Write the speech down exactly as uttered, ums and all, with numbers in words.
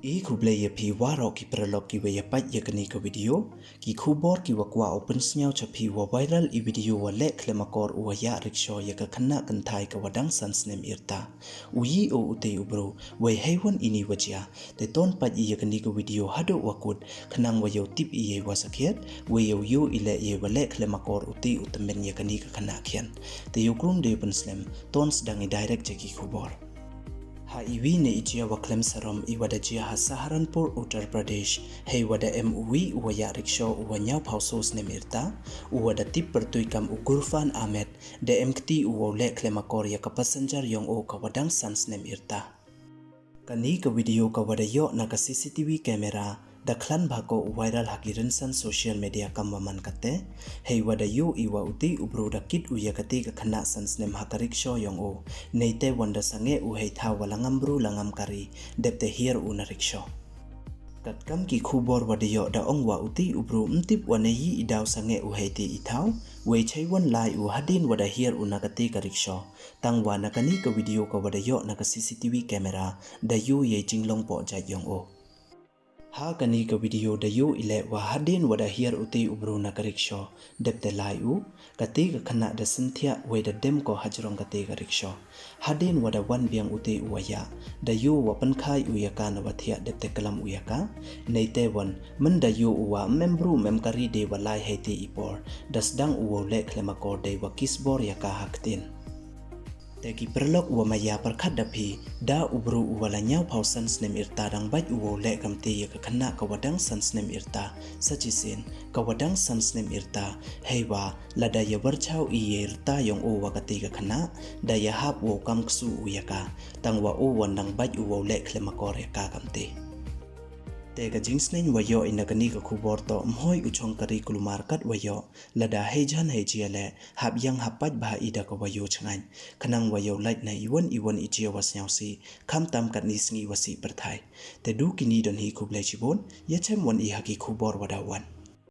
I khublei ya phi waroh ki paralok ki wa ya pait ya kani ka video. Ki khubor ki wa kwah u pynsngew cha phi, wa viral i video wa leh khlem akor u wa yah rickshaw ya ka khynnah kynthai ka wa dang san snem i rta. U yi o u tei u bru, wei hei wan ini wa jia. Te ton pait i ya kani ka video haduh wa kut, khnang wa yoh tip i ya wa sakhiat, wei yoh yoh i leh ya wa leh khlem akor u tei u tymmen ya kani ka khynnah khian. Te yoh krum de pynslem, ton sdang i direct cha ki khubor. Ha i wi ne i jia wa khlem sarom i wa da jia ha Saharanpur, Uttar Pradesh, hei wa da em u wi u wa yah rickshaw u wa nyaw phaw so snem i rta, u wa da tip pyrtui kam u Gurfan Ahmed, da em kti u wa u leh khlem akor ya ka passenger yong o ka wa dang san snem i rta. Kani ka video ka wa da yoh na ka C C T V camera, da khlan bha ko u viral ha ki rynsan social media kam wa man kate, hei wa da yoh i wa u tei u bru da kit u ya kate ka khynnah san snem ha ka rickshaw yong o, nei te wan da sangeh u hei thaw wa la ngam bru la ngam kari, dep te hiar u na rickshaw. Katkam ki khubor wa da yoh da ong wa u tei u bru ym tip wa nei yi i daw sangeh u hei tei i thaw, wei chei wan lai u hadien wa da hiar u na kate ka rickshaw. Tang wa na kani ka video ka wa da yoh na ka C C T V camera, da yoh yei jinglong poh jait yong o. Ha kani ka video da yoh i leh wa hadien wa da hiar u tei u bru na ka rickshaw, dep te lai u, kate ka khynnah da synthiah wei da dem ko hajrong kate ka rickshaw. Hadien wa da wan biang u tei u wa yah, da yoh wa pynkhai u ya ka na wa thiah dep te klam u ya ka. Nei te wan, man da yoh u wa ym em bru ym em kari de wa lai hei tei i por, da sdang u wa u leh khlem akor de wa kis bor ya ka ha ktien. Te ki paralok wa maya pyrkhat da phi, da u bru u wa la nyaw phaw san snem i rta dang bait u wa u leh kamte ya ka khynnah ka wa dang san snem i rta, sa chisien, ka wa dang san snem i rta, hei wa, lada ya warchaw i ya i rta yong o wa kate ka khynnah, da ya hap wa u kam ksu u ya ka, tang wa o wan dang bait u wa u leh khlem akor ya ka kamte. Te ka jingsneng wa yoh i na kani ka khubor toh ym hoi u chong kari kulmar kat wa yoh, lada hei jan hei jia leh, hap yang hap pait bha i da ka wa yoh chngaiñ, khnang wa yoh lait na i wan i wan i jia wa sniaw si, kham tam kat ni sngi wa si pyrthai. Te du kini don hi, khublei chibun, ya chem wan i ha ki khubor wa da wan.